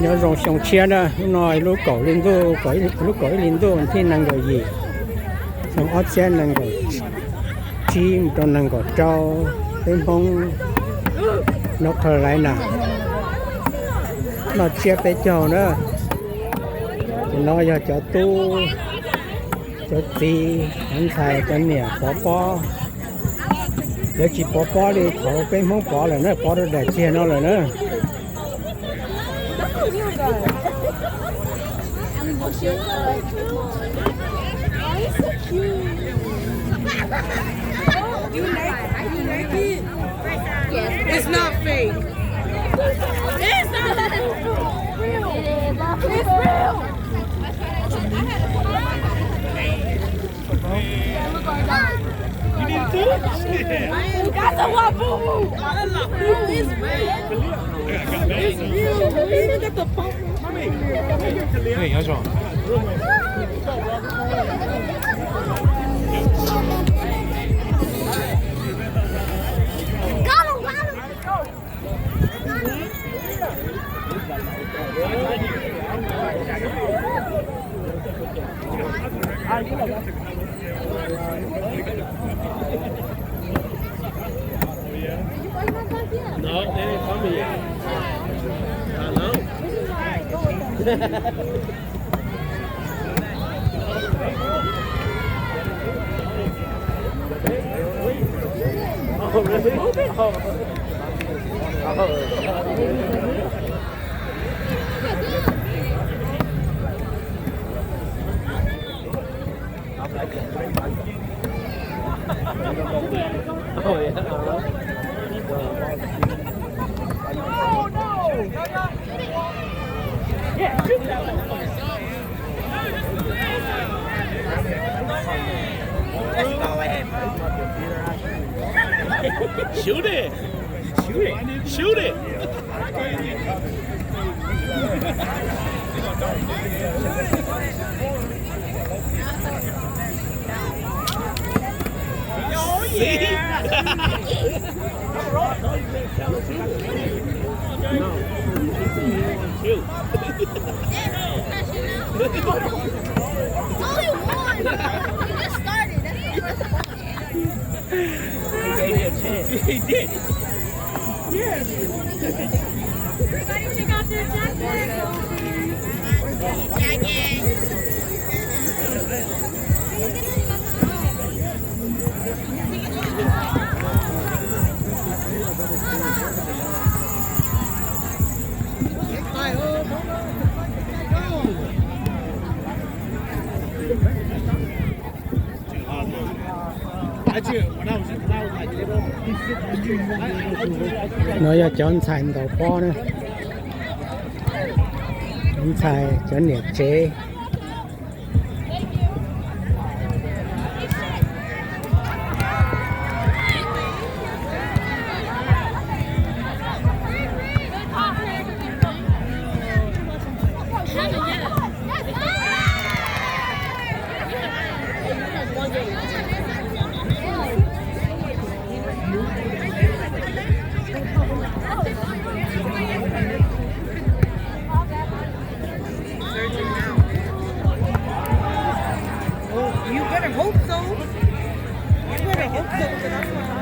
Nyob zoo xyoo tshiab na, hnub no lub kaum hli ntuj, lub kaum ib hli ntuj thib nees nkaum yim, xyoo ob txhiab nees nkaum tsib mus rau nees nkaum rau, peb Hmoob North Carolina noj tsiab peb caug na. Ces no yog cov tub, cov txiv, cov ntxhais, cov niam pov pob. Lawv tsis pov pob li, thaum peb Hmoob pov lawm na, pov rau daim tiag no lawm na. It's not fake. It's not fake. It's real. It's real. That's a lot, boo boo. It's real. It's real. Look at the pump. No, they didn't tell me yet. I know. Oh, really? Oh. Shoot it! Shoot it! Shoot it! It's only one. We just started. That's the first one. He did. Yes. Everybody take off their jackets. No yog cov ntxhais ntaus pob na, cov ntxhais cov niam tsev. Oh, you better hope so. You better hope so, 'cause I'm not.